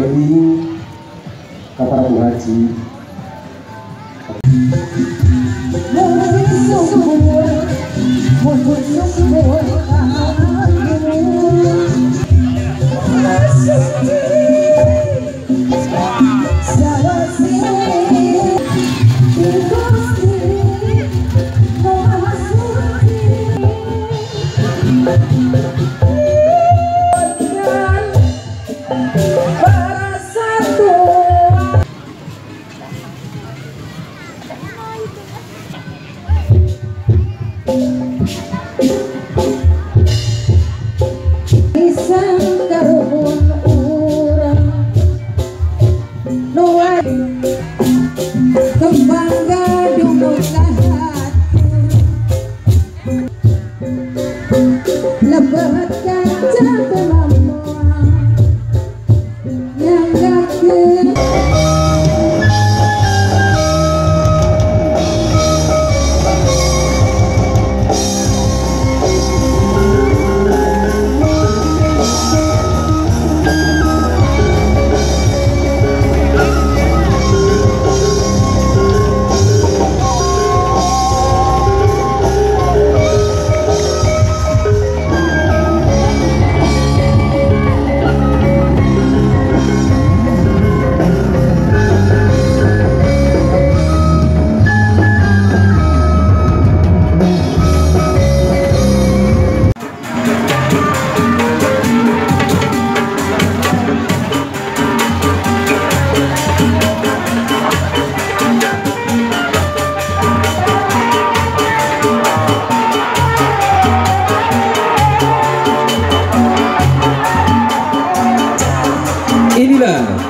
Bagi para Bu Haji.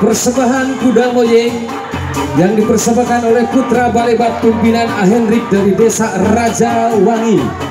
Persembahan kuda moyeng yang dipersembahkan oleh Putra Balebat pimpinan Ahendrik dari Desa Rajawangi.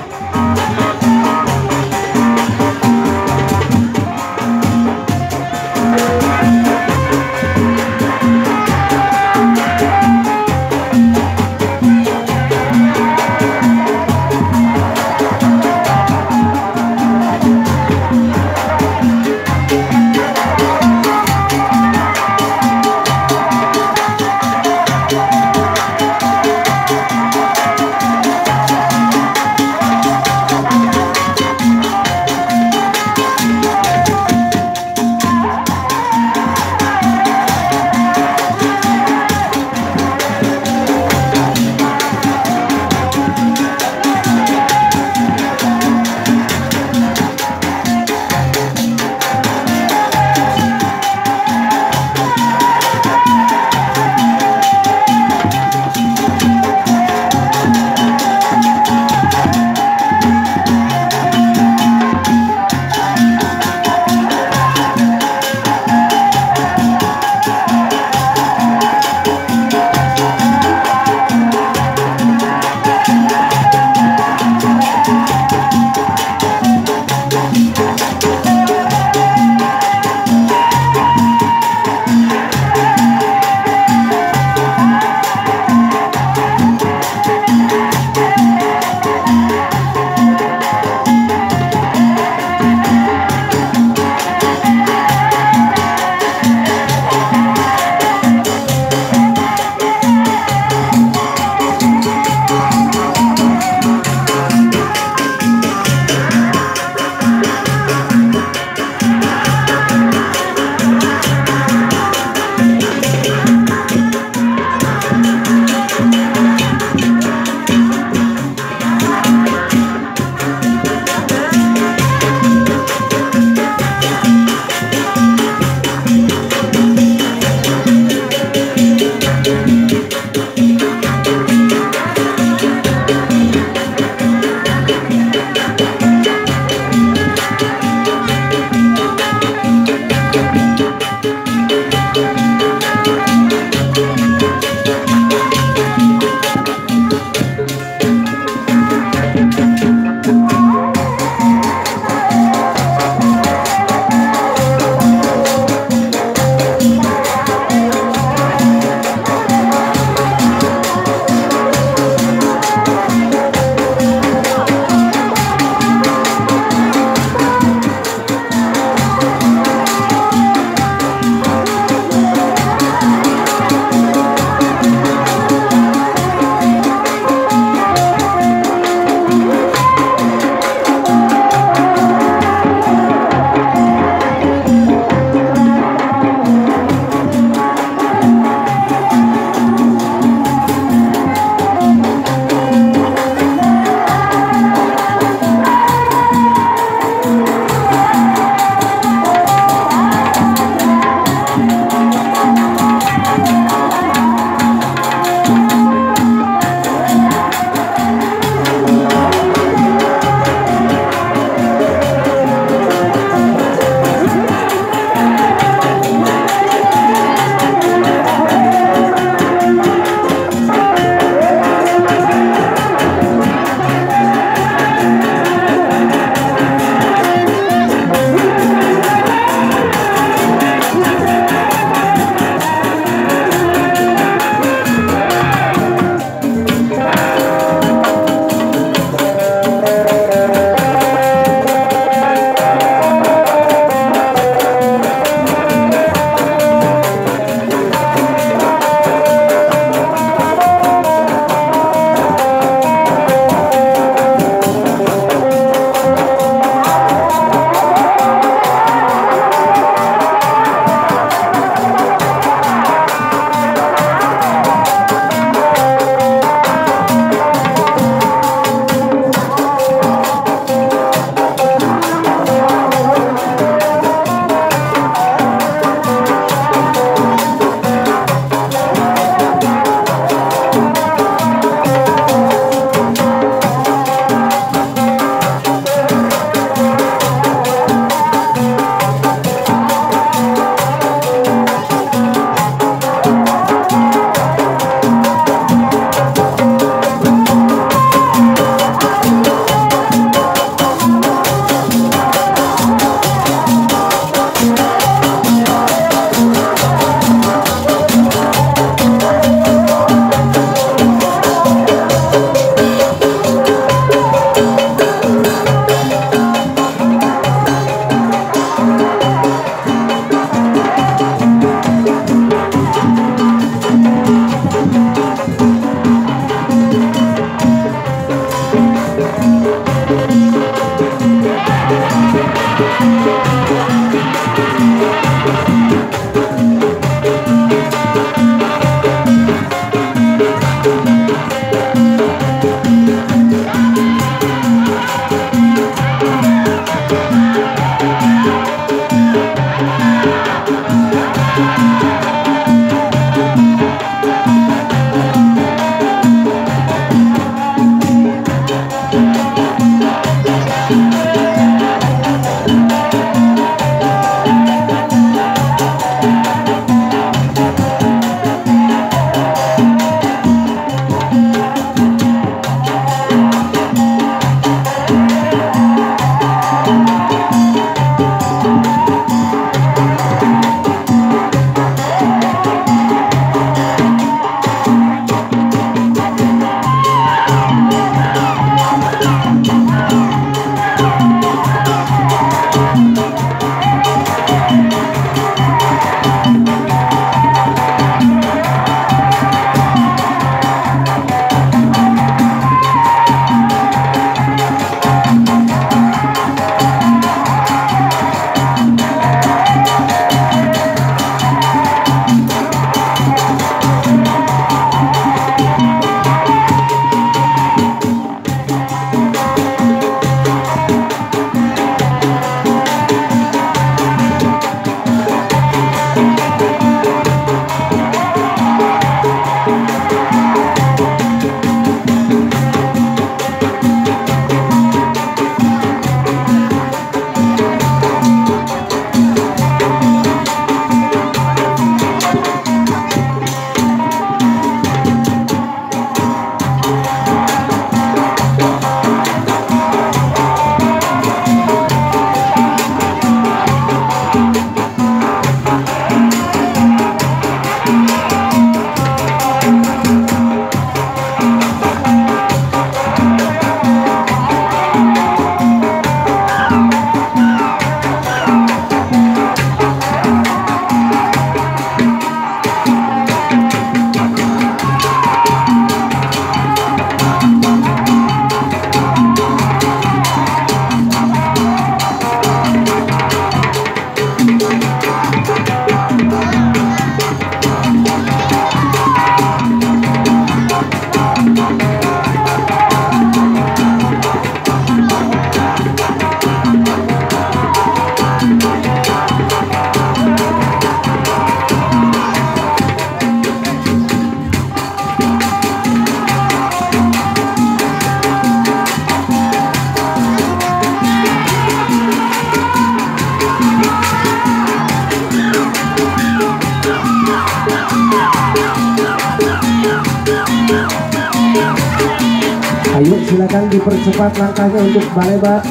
Silakan dipercepat langkahnya untuk Balebat.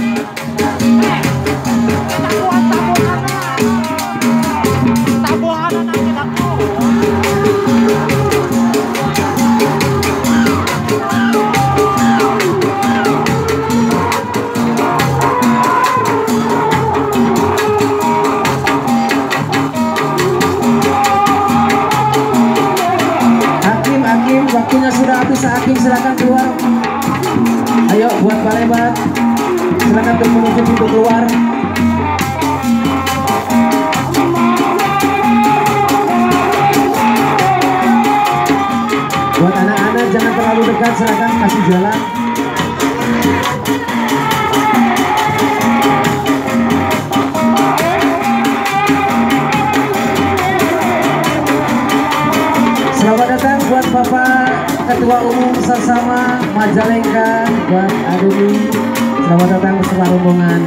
Waktunya sudah habis, hakim silakan keluar. Ayo buat Balebat, silakan untuk menuju pintu keluar. Buat anak-anak jangan terlalu dekat, silakan kasih jalan. Selamat datang buat Bapak Ketua Umum Sasama Majalengka, buat Ademi. Selamat datang bersama rombongan.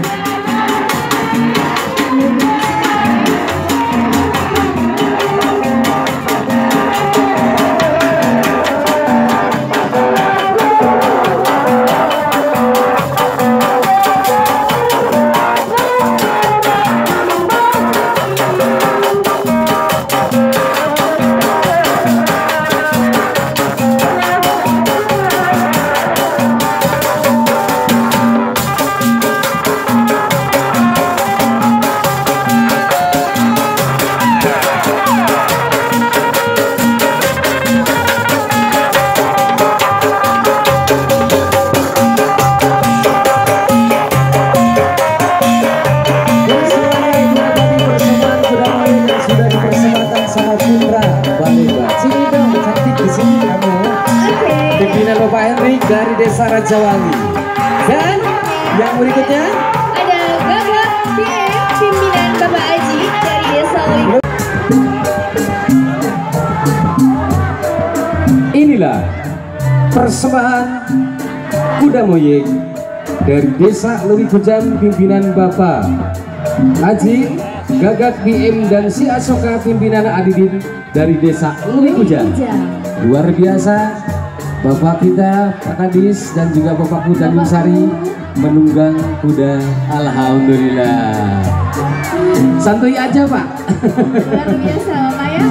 Dari Desa Rajawangi. Dan yang berikutnya ada Gagak PM pimpinan Bapak Aji dari Desa Leuwi. Inilah persembahan kuda moyek dari Desa Leuwi Kujang pimpinan Bapak Aji, Gagak PM dan si Asoka pimpinan Adidin dari Desa Leuwi Kujang. Luar biasa. Bapak kita, Pak Kadis dan juga Bapak Tanjung Sari menunggang kuda. Alhamdulillah. Santuy aja, Pak. Luar biasa, Bapak ya.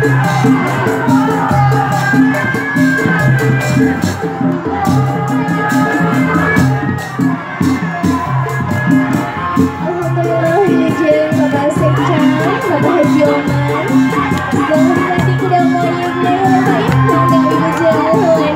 Alhamdulillah wilujeng Bapak Sekcam, Bapak Haji Oman. Segala menikmati kuda moyeknya ya Bapak ya, mangga ibu jalan.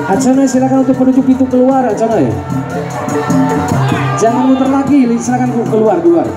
Acana silakan untuk menuju pintu keluar Acana ya. Jangan muter lagi, silakan keluar keluar.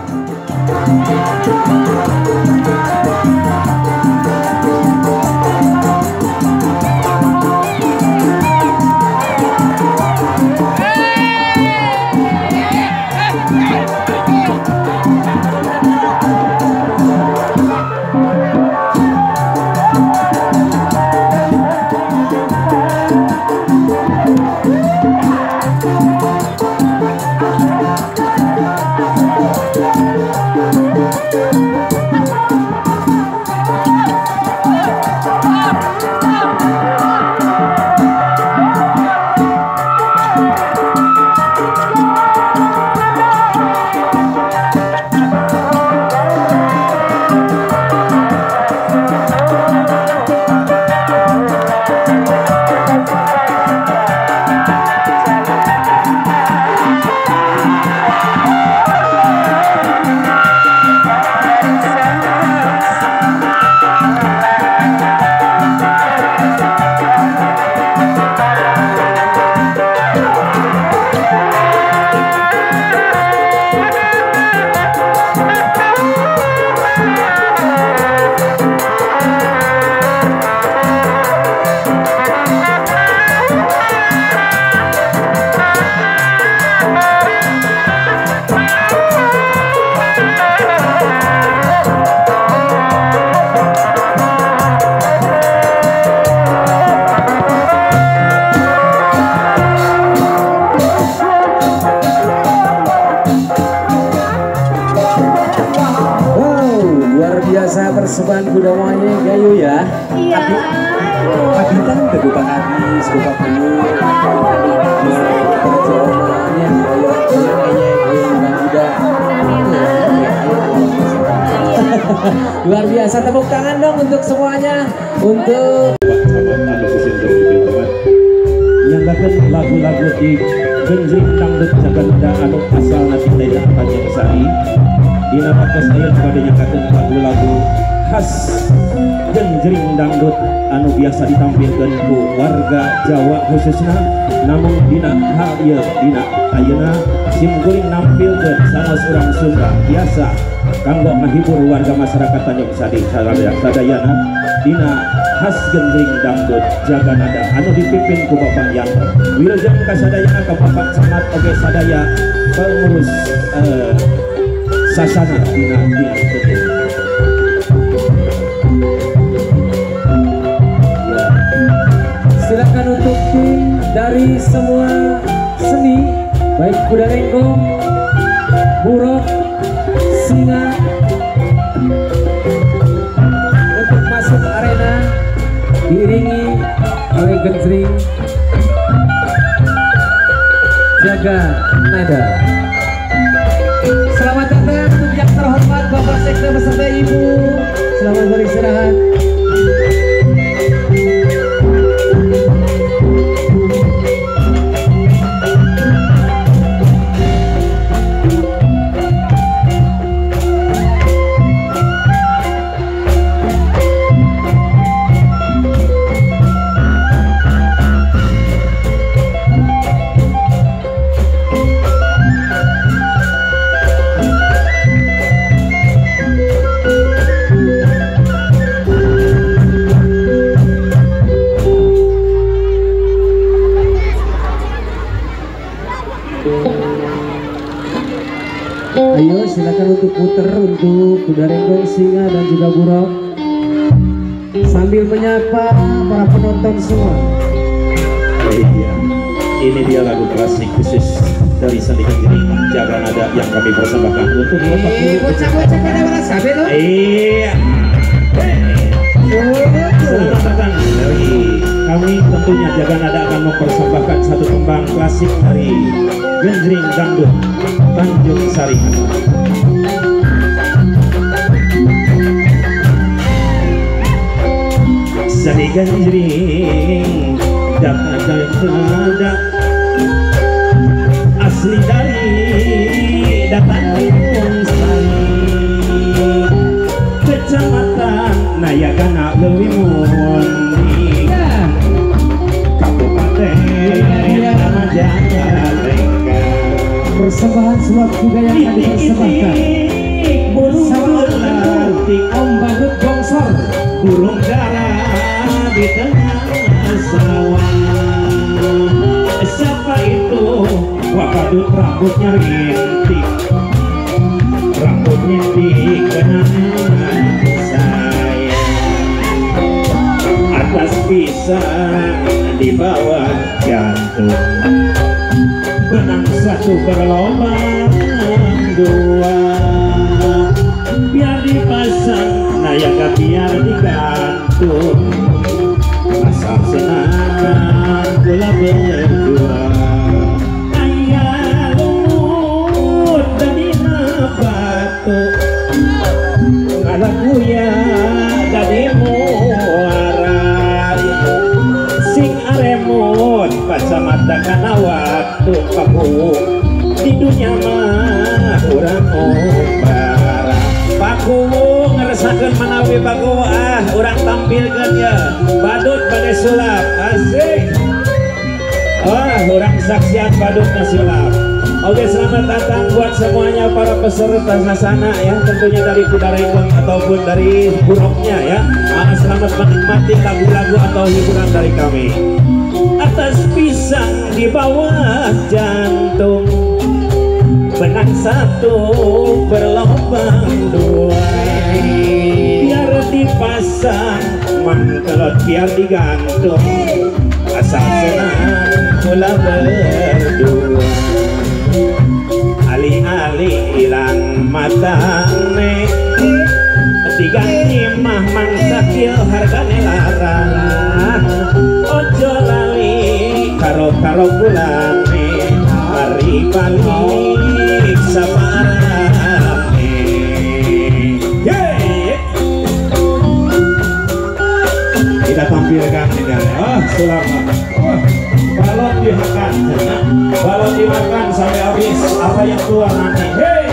Persembahan kuda moyek gayu ya. Iya. Kagitan teu Pak Kadis, Bapak Guru. Luar biasa, tepuk tangan dong untuk semuanya. Untuk nyanggakeun lagu-lagu di genjring dangdut Jaganada anu asalna ti daerah Tanjung Sari. Dina waktos ayeuna bade nyanggakeun lagu-lagu khas genjring dangdut anu biasa ditampilkan ku warga Jawa khususnya, namun dina hal ieu dina ayeuna sim kuring nampilkeun sanes urang Sunda biasa kanggo ngahibur warga masyarakat Tanjung Sari sadayana dina khas genjring dangdut Jaganada anu dipimpin ku Bapak Yanto. Wilujeng ka sadayana ka Bapak Camat oge sadaya pengurus sasana dina dinten. Silakan untuk tim dari semua seni, baik kuda renggong, buruk, singa, untuk masuk arena diiringi oleh genjring Jaganada. Selamat datang untuk yang terhormat Bapak Sekda beserta Ibu. Selamat beristirahat. Ayo silakan untuk puter untuk kuda renggong, singa dan juga buruk sambil menyapa para penonton semua. Iya, ini dia lagu klasik khusus dari seni genjring Jaganada yang kami persembahkan untuk Bapak Guru. Bocah-bocah pada waras kabeh tuh. Iya. Selamat datang dari kami, tentunya Jaganada akan mempersembahkan satu tembang klasik dari genjring dangdut Tanjung Sari. Genjring dada asli dari datang Sari Kecamatan Nayagana Leuwi Mundi Kabupaten Majalengka. Persembahan sulap juga yang akan dipersembahkan burung melantik Om Badut Gongsor, burung dara di tengah sawah. Siapa itu? Wah badut rambutnya rintik, rambut rintik kenangan saya. Atas pisang di bawah jantung, benang satu berlobang dua. Biar dipasang nayaga biar digantung, asal senang kula berdua. Ayah lumut dari batu, ngalakuya dari muara. Sing aremut pacamata kana waktu paku di dunia mah urang umpara. Paku ngeresakeun manawi paku ah urang tampilkeun ya badut bade sulap asik. Wah urang saksian badut sulap. Oke, selamat datang buat semuanya para peserta sasana ya, tentunya dari kuda renggong ataupun dari buruknya ya. Selamat menikmati lagu-lagu atau hiburan dari kami. Atas pisang di bawah jantung, benang satu berlobang dua. Biar dipasang mangkelot biar digantung, asal senang kula berdua. Ali-ali hilang matane, diganti mah mangsakil hargane larang. Ojo lali karo-karo kulane, mari balik saparane. Yeay. Kita tampilkan ini. Oh, selamat. Oh, balon dimakan, balon dimakan sampai habis. Apa yang keluar nanti? Hey,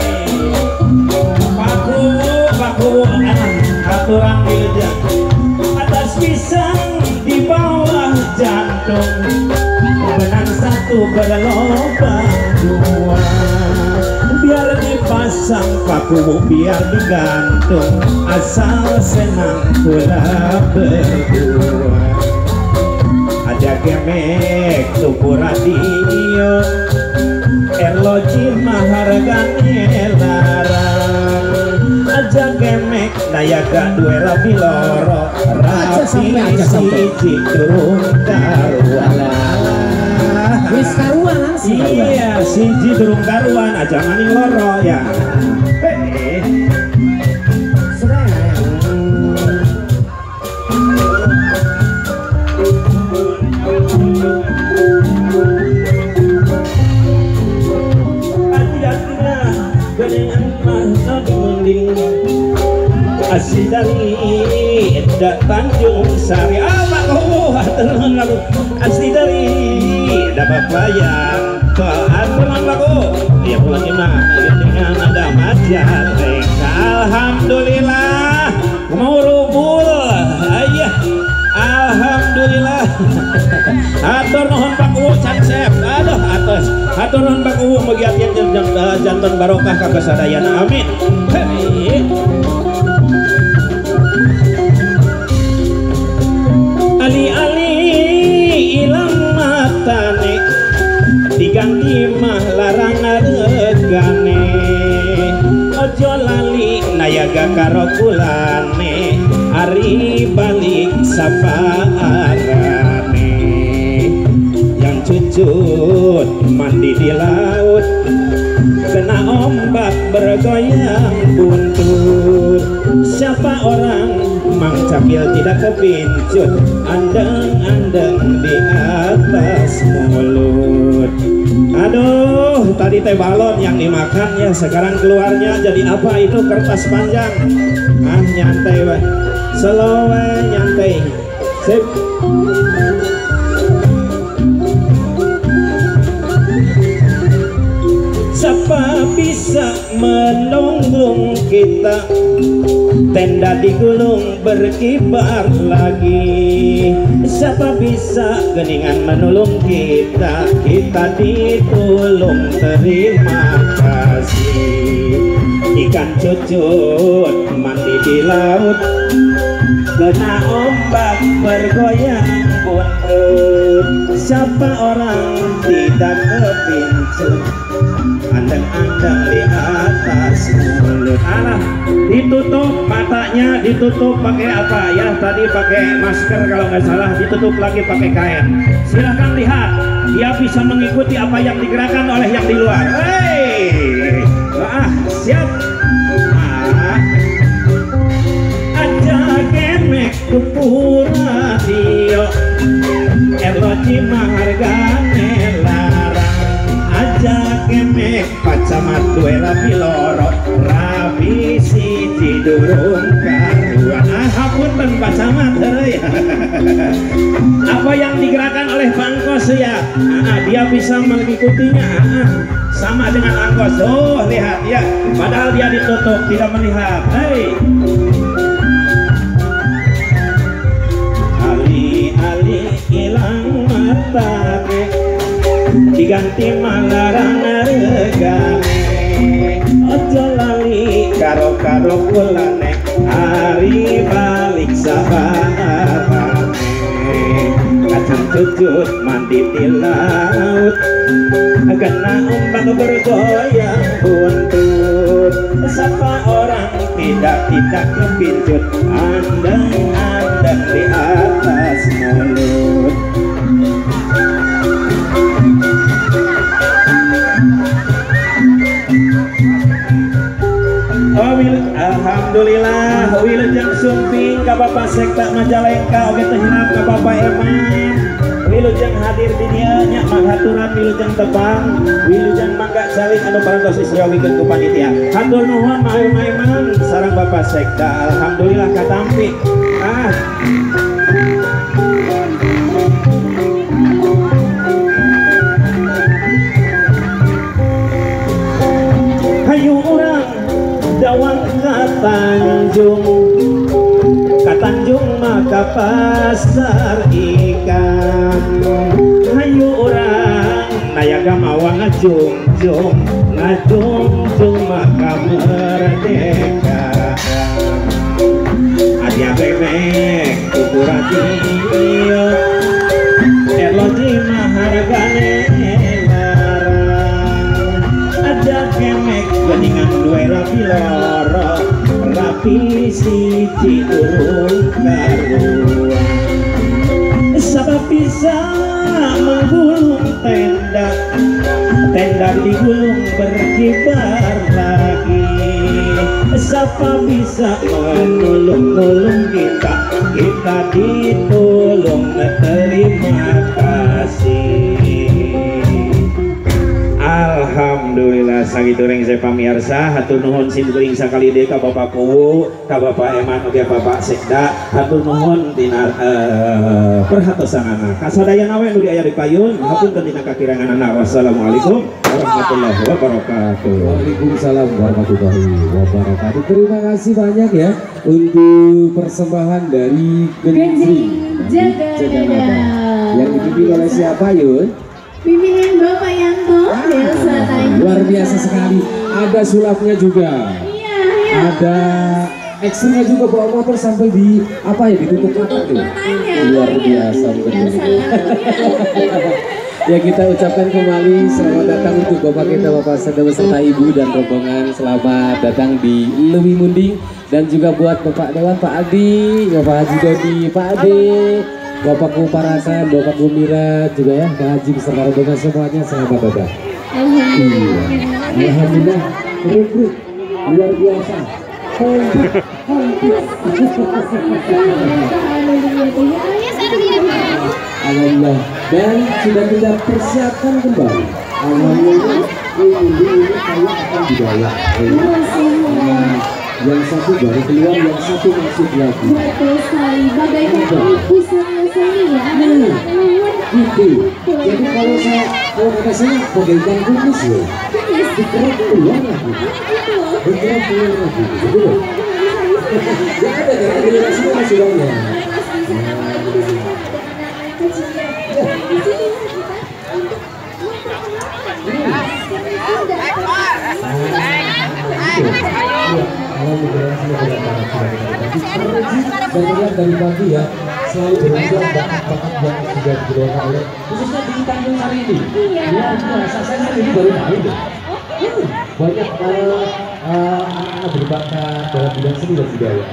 paku, paku, aturan dilejar. Atas pisang di bawah jantung, benang satu berlobang dua. Biar dipasang paku, biar digantung, asal senang kula berdua. Ada gemek tuku radio, erloji mah hargane larang. Aja gemek nayaga duwe rabi loro, rabi siji durung karuan. Wis karuan langsung. Iya, siji durung karuan aja maning loro ya. Asli dari Tanjung Sari, apa kau aturan lagu? Asli dari dapat bayang ke aturan lagu. Ya pulang gimana? Dengan ada Majalengka. Alhamdulillah mau rubul, ayah. Alhamdulillah. Atur nuhun Pak Uwu cansep. Aduh atas. Atur nuhun Pak Uwu mugi atian jantan barokah ka kasadayana. Amin. Hei. Ali-ali ilang matane, diganti mah larang regane. Ojo lali nayaga karo kulane, ari balik sapa arane. Yang cucut mandi di laut, kena ombak bergoyang buntut. Siapa orang Mang Cakil tidak kepincut, andeng-andeng di atas mulut. Aduh, tadi teh balon yang dimakannya, sekarang keluarnya jadi apa itu kertas panjang. Ah, nyantai weh. Slow weh, nyantai. Sip. Siapa bisa menunggu kita, tenda digulung berkibar lagi. Siapa bisa geningan menolong kita, kita ditolong terima kasih. Ikan cucut mandi di laut, kena ombak bergoyang buntut. Siapa orang tidak kepincut, andeng-andeng di atas mulut. Alah, ditutup matanya, ditutup pakai apa ya? Tadi pakai masker kalau nggak salah, ditutup lagi pakai kain. Silahkan lihat, dia bisa mengikuti apa yang digerakkan oleh yang di luar. Hei, ah, siap. Ah. Aja kemek kupura dio, eloji mahargane larang. Aja kemek pacamat duwe rapi loro, rapi siji durung karuan. Ah, hapunten Pak Camat heuy. Apa yang digerakkan oleh Bangkos ya, ah, dia bisa mengikutinya. Ah, sama dengan angkos. Oh, lihat ya, padahal dia ditutup tidak melihat. Hei, ali-ali hilang matane, diganti malarang regane. Ojo lali karo-karo kulane, hari balik sabarane. Kacang cucut mandi di laut, kena ombak bergoyang buntut. Siapa orang tidak kepincut, andeng-andeng di atas mulut. Oh, alhamdulillah wilujeng sumping ka Bapak Sekda Majalengka oge teu hilap ka Bapak Eman. Wilujeng hadir di dieu nya manghaturan wilujeng tepang, wilujeng mangga calik anu parantos disayogikeun ku panitia. Hatur nuhun Mang Eman sareng Bapak Sekda, alhamdulillah katampi. Ah. Hayu urang dawang ka Tanjung, ka Tanjung maka pasar ikan. Hayu urang nayaga mawa ngajungjung, ngajungjung maka merdeka. Adia bebek ukuran radio, eloji mahargane larang. Ada kemek geningan duwe rapi loro, rapi siji urung karuan. Sabab bisa menggulung tenda, tenda digulung berkibar lagi. Siapa bisa menolong-nolong kita, kita ditolong terima kasih. Alhamdulillah sakitu rengse pamirsa, hatur nuhun simkuring sakali deui ka Bapak Kuwu, ka Bapak Eman oge Bapak Sekda, hatur nuhun tina perhatosanana. Kasadayana we nu aya di payun, hapunten dina kakiranganana. Wassalamualaikum warahmatullahi wabarakatuh. Waalaikumsalam warahmatullahi wabarakatuh. Terima kasih banyak ya untuk persembahan dari Genjing Jaganata yang dipimpin oleh siapa Yun? Pimpinan Bapak Yanto, Desa Tanjung. Luar biasa sekali. Ada sulapnya juga. Iya, iya. Ada ekstranya juga, bawa motor sampai di apa ya, ditutup mata tuh. Luar biasa. Ya, kita ucapkan kembali selamat datang untuk Bapak kita, Bapak Sekda beserta Ibu dan rombongan. Selamat datang di Leuwi Munding, dan juga buat Bapak Dewan, Pak Adi, Bapak Haji Dodi, Pak Ade, Bapak Kuparakan, Bapak Gumira juga ya, Pak Haji beserta rombongan semuanya selamat datang. Alhamdulillah. Alhamdulillah, luar biasa. Alhamdulillah, dan sudah kita persiapkan kembali. Alhamdulillah, ini kayak akan budaya. Yang satu baru keluar, yang satu masuk lagi. Betul sekali, bagaikan pusatnya seni ya. Nah, gitu. Jadi kalau saya, kalau kata saya bagaikan kumis loh. Dikerok keluar lagi. Dikerok keluar lagi. Gitu loh. Ya ada karena generasinya masih banyak. Apalagi di sini ada anak-anak kecil. Di sini kita untuk memperkenalkan seni kuda. Dan dari pagi ya selalu beruntung bakat-bakat yang sudah dikeluarkan oleh khususnya di Tanjung Sari ini. Iya, saya sendiri baru tahu deh. Banyak anak-anak berbakat dalam bidang seni dan budaya.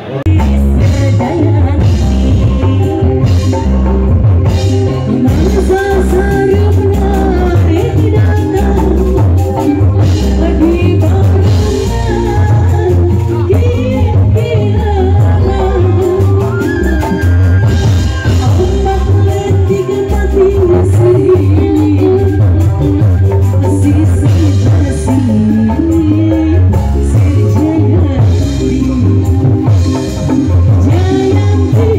Jayanti,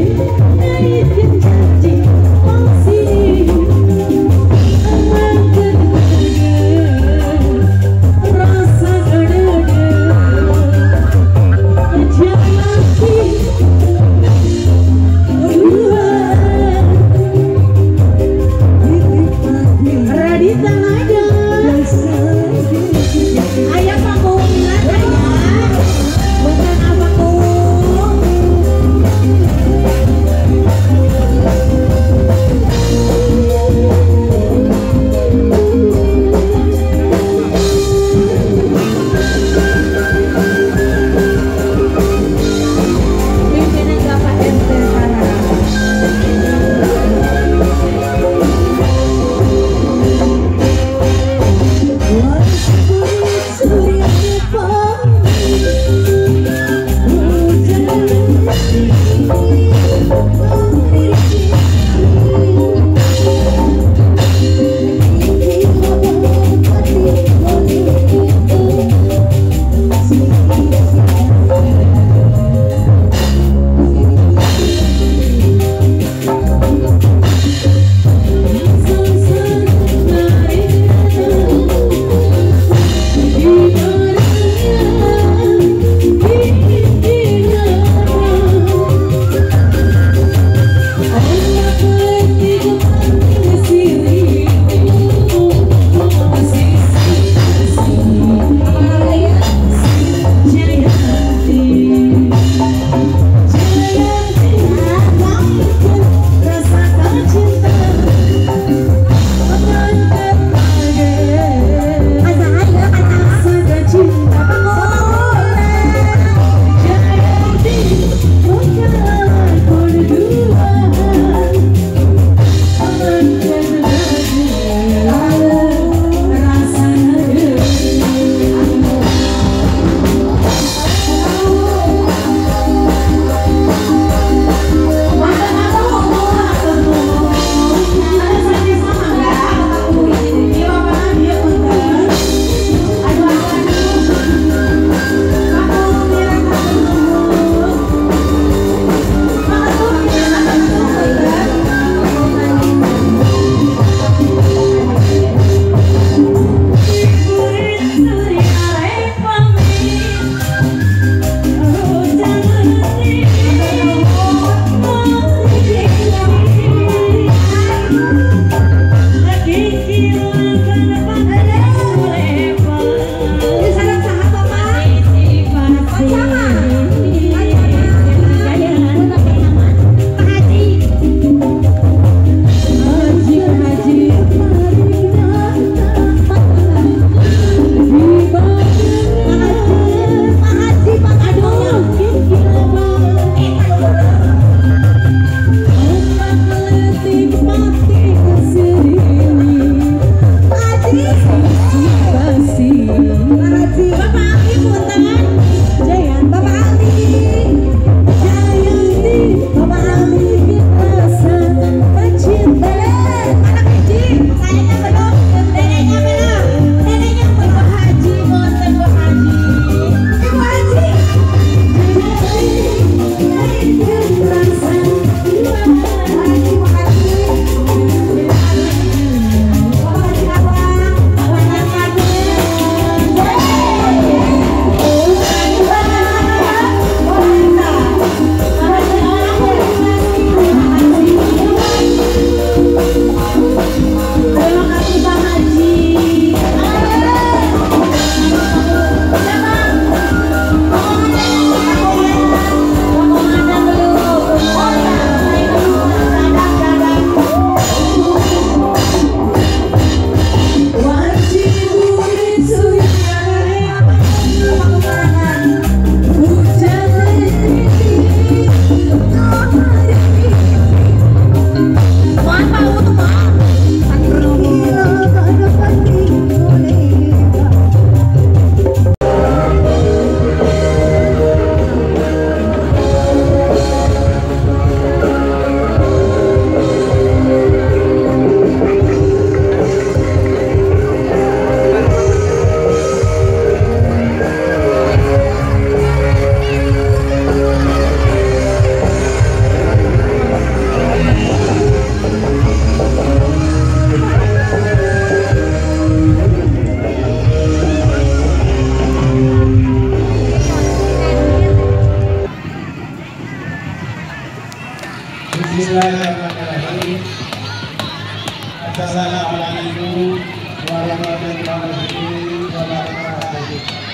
Assalamualaikum warahmatullahi wabarakatuh.